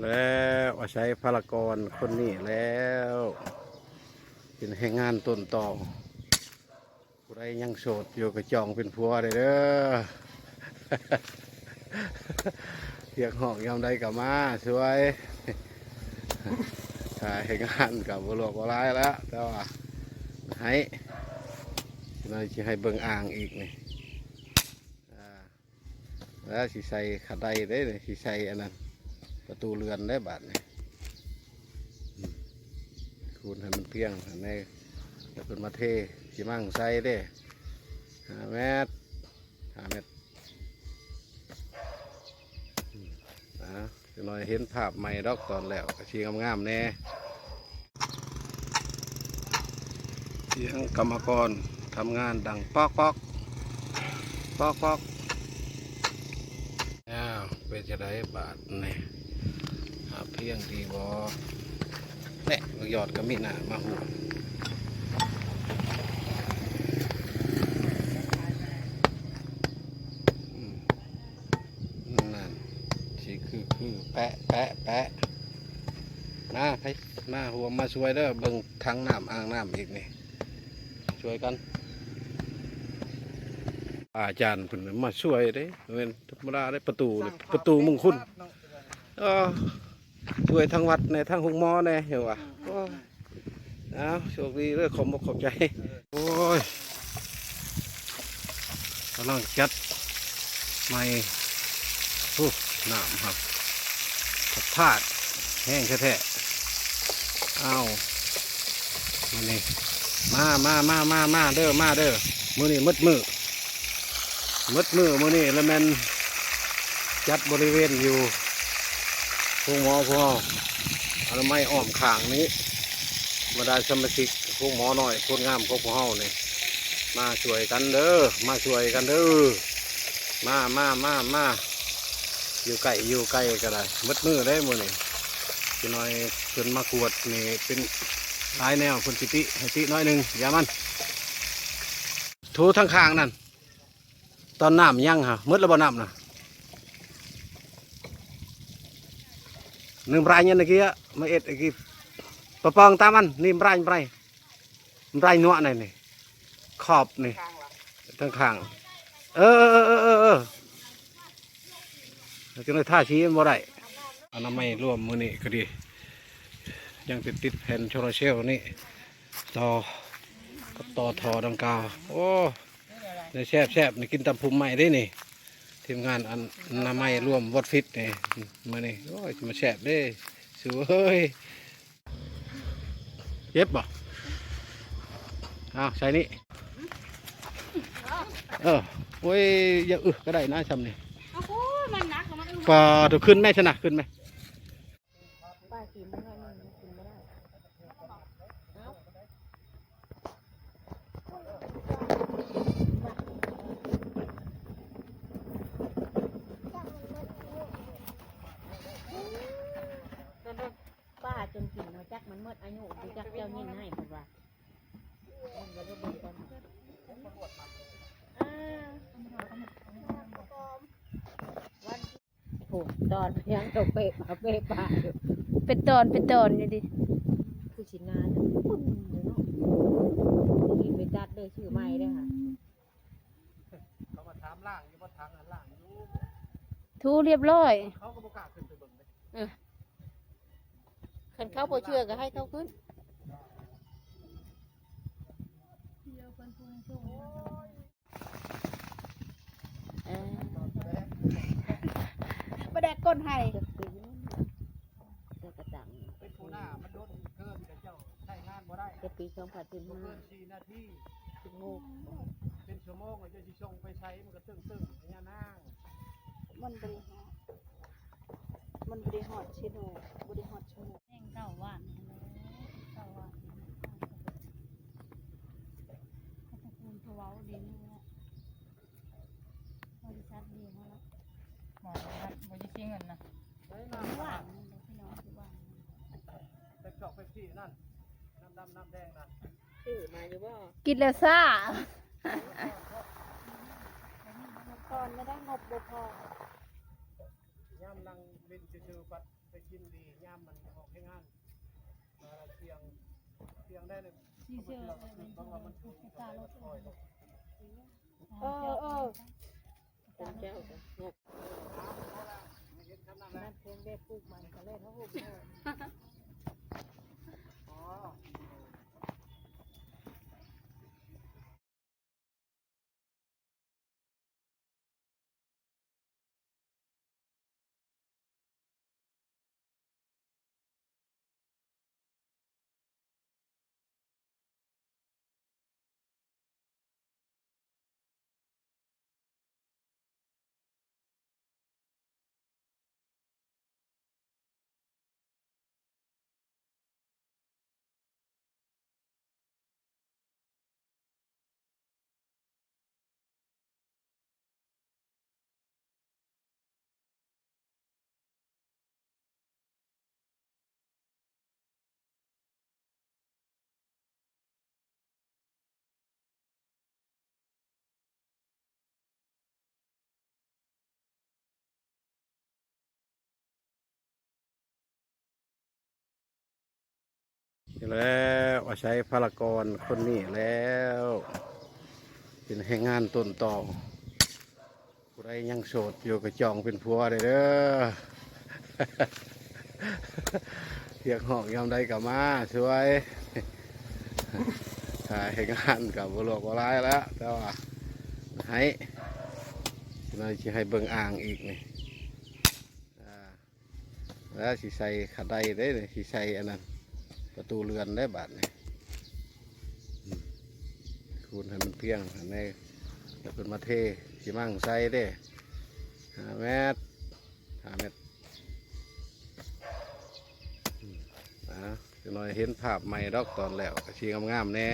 ແລ້ວ ອາໄສພາລະກອນຄົນນີ້ແລ້ວ ເປັນແຮງງານຕົ້ນຕໍ. ຜູ້ໃດຍັງໂສດຢູ່ກໍຈອງເປັນຜົວໄດ້ເດີ. ຮຽກຮ້ອງຍາມໃດກໍມາຊ່ວຍ. ຄ່າແຮງງານກໍບໍ່ຫຼວກບໍ່ຫຼາຍລະ ແຕ່ວ່າໃຫ້ ໜ້ອຍຊິໃຫ້ເບິ່ງອ່າງອີກນີ້ ອ່າ ແລ້ວຊິໃສ່ຂາດໄດເດ້ ຊິໃສ່ອັນນັ້ນ ປະຕູເລື່ອນເດ້ບາດນີ້. ອືມ ຄູນໃຫ້ມັນພຽງຫັ້ນແຫຼະ ແລ້ວເພິ່ນມາເທຊິມັງໃສ່ເດ້ ຫ້າແມັດ ຫ້າແມັດ. ອືມ ອ່າ ຈັກໜ້ອຍເຫັນພາບໃໝ່ດອກ ຕອນແລ້ວກໍຊິງາມໆແດ່. ສຽງກຳມະກອນທຳງານດັງປອກໆ ປອກໆ. ອ້າວ ເປັນຈັ່ງໃດບາດນີ້ ຫາພຽງດີບໍ່? ແນ່ ບັກຍອດກໍມີໜ້າມາຫູ ອືມ ນັ້ນ ຊິຄື ຄື ແປະ ແປະ ແປະ. ມາ ໃຜ ມາຮ່ວມມາຊ່ວຍເດີ ເບິ່ງຖັງນ້ຳ ອ່າງນ້ຳອີກນີ້ ຊ່ວຍກັນ. ອາຈານເພິ່ນມາຊ່ວຍເດ້ ບໍ່ແມ່ນທຳມະດາເດ້ ປະຕູນີ້ ປະຕູມຸງຄຸນ ເອີ ຊ່ວຍທາງວັດແດ່ ທາງໂຮງໝໍແດ່ ເຫັນວ່າ ໂອ້ຍ ອ້າວ ໂຊກດີເດີ ຂອບອົກຂອບໃຈ. ໂອ້ຍ ກຳລັງຈັດໃໝ່ ໂອ້ ນ້ຳຫັ້ນ ສະພາບແຮງແທ້ໆ. ອ້າວ ມື້ນີ້ ມາ ມາ ມາ ມາ ມາເດີ ມາເດີ ມື້ນີ້ໝົດມື້ ໝົດມື້ມື້ນີ້ລະແມ່ນຈັດບໍລິເວນຢູ່ໂຮງໝໍພວກເຮົາ ອະນາໄມອ້ອມຂ້າງນີ້ ບັນດາສະມາຊິກໂຮງໝໍນ້ອຍໂພນງາມຂອງພວກເຮົານີ້ ມາຊ່ວຍກັນເດີ ມາຊ່ວຍກັນເດີ ມາ ມາ ມາ ມາ ຢູ່ໃກ້ຢູ່ໄກກໍໄດ້ ໝົດມື້ເດ້ມື້ນີ້. ຈັກໜ້ອຍເພິ່ນມາກວດນີ້ເປັນຫຼາຍແນວ ເພິ່ນຊິຕິໃຫ້ຕິໜ້ອຍໜຶ່ງ ຢ່າມັນ ຖູທາງຂ້າງນັ້ນ ຕອນນ້ຳຍັງຫາ ໝົດແລ້ວບໍ່ນ້ຳນະ? ໜຶ່ງບຣາຍຍັງນະກີ້ ມາເອັດອະກີ້ ປະປອງຕາມັນ ນີ້ບຣາຍ ບຣາຍ ບຣາຍນົວະໃນນີ້ ຂອບນີ້ ທາງຂ້າງ ເອີ ເອີ ເອີ ເອີ ເອີ ເອີ ຈັ່ງໄດ້ທາສີມັນບໍ່ໄດ້. ອະນາໄມລວມມື້ນີ້ກໍດີ ຍັງໄປຕິດແຜ່ນໂຊລາເຊວນີ້ຕໍ່ ກັບຕໍ່ທໍ່ດັ່ງກ່າວ. ໂອ້ ໄດ້ແຊບໆ ນີ້ກິນຕຳພຸ່ມໄມ້ເດ້ນີ້ ທີມງານອະນາໄມລວມວອດຟິດນີ້ ມື້ນີ້ ໂອ້ຍ ຊິມາແຊບເດ້ ສູເອີຍ. ເຈັບບໍ່? ອ້າວ ໃສ່ນີ້ ເອີ ໂອ້ຍ ຢ່າອຶກະໄດ້ນະ ຊ່ຳນີ້ ເອົາໂອ້ຍ ມັນໜັກ ມັນອຶ ປາໂທ້ ຂຶ້ນແມ່ຊະນະ ຂຶ້ນແມ່ ປາກິນໜ້ອຍໜຶ່ງ ມັນກິນບໍ່ໄດ້ ເອົາ ປາຈົນກິນ ບໍ່ຈັກມັນໝົດອາຍຸ ບໍ່ຈັກເຈົ້າຍິນໃຫ້ເພິ່ນວ່າ ເອີ ໂອ້ ຕອນຍັງເອົາເປະມາເປະປາຢູ່ ເປັນຕອນເປັນຕອນຢູ່ຕິ ຄືຊິນານປຶ້ມຢູ່ເນາະ ກິນໄປຕັດເລີຍ ຊື້ໃໝ່ເດີຫາ. ເຂົາມາຖາມລ້າງຢູ່ບໍ່ ຖັງຫັ້ນລ້າງຢູ່ ຖູຮຽບຮ້ອຍ ເຂົາກໍບໍ່ກ້າຂຶ້ນໄປເບິ່ງເດ້ ເອີ ຄັນເຂົາບໍ່ເຊື່ອກໍໃຫ້ເຂົາຂຶ້ນ ເອີ ປາແດກກົ້ນໄຫ້ ແຕ່ກະຕັງ ເປັນຫົວໜ້າມັນດົນເກີນ ເຂົາເຈົ້າໃຊ້ງານບໍ່ໄດ້ ແຕ່ປີສອງພັນສິບຫ້າ ບໍ່ເກີນສີ່ນາທີ ສິບຫົກ ເປັນຊົ່ວໂມງ ແລ້ວຈະຊິສົ່ງໄປໃສ ມັນກໍຕຶ້ງໆ ພະຍານາງ ມັນບໍ່ໄດ້ຮອດ ມັນບໍ່ໄດ້ຮອດເຊໂນ ບໍ່ໄດ້ຮອດຊົ່ວໂມງ ແຮງເກົ່າຫວານ ເກົ່າຫວານ ຂອບພະຄຸນຜູ້ເວົ້າດີນີ້ແຫຼະ ບໍລິສັດດີເຮົາລະ ບໍ່ ບໍ່ໄດ້ເສຍເງິນນະ ຫວານ ພີ່ນ້ອງ ຫວານ ເປັບຊອກເປັບຊີນັ້ນ ນ້ຳດຳນ້ຳແດງນັ້ນ ຊື້ມາຢູ່ບໍ່? ກິນແລ້ວຊ້າ ມັນກ່ອນບໍ່ໄດ້ ງົບບໍ່ພໍ ຍາມນັ່ງຫຼິ້ນຊື່ໆ ບັດໄປ ກິນດີຍາມມັນອອກແຮງງານ ເອີ ສ່ຽງ ສ່ຽງໄດ້ເລີຍ. ເອີ ເອີ ເປັນເຈົ້າກໍ ນັ້ນເພິ່ນໄດ້ປູກມັນກໍເລີຍເຮົາຮູ້. ອໍ. ນີ້ແຫຼະ ອາໄສພາລະກອນຄົນນີ້ແລ້ວ ເປັນແຮງງານຕົ້ນຕໍ. ຜູ້ໃດຍັງໂສດຢູ່ກໍຈອງເປັນຜົວໄດ້ເດີ. ຮຽກຮ້ອງຍາມໃດກໍມາຊ່ວຍ. ຄ່າແຮງງານກໍບໍ່ຫຼວກບໍ່ຫຼາຍລະ ແຕ່ວ່າໃຫ້ ໜ້ອຍຊິໃຫ້ເບິ່ງອ່າງອີກນີ້ ອ່າ ແລ້ວຊິໃສ່ຂາດໄດເດ້ນີ້ ຊິໃສ່ອັນນັ້ນ ປະຕູເຮືອນເດ້ບາດນີ້. ອືມ ຄູນໃຫ້ມັນພຽງຫັ້ນແຫຼະ ແລ້ວເພິ່ນມາເທຊິໝັ້ງໃສ່ເດ້ ຫ້າແມັດ ຫ້າແມັດ. ອືມ ອ່າ ຈັກໜ້ອຍເຫັນພາບໃໝ່ດອກ ຕອນແລ້ວກໍຊິງາມໆແດ່.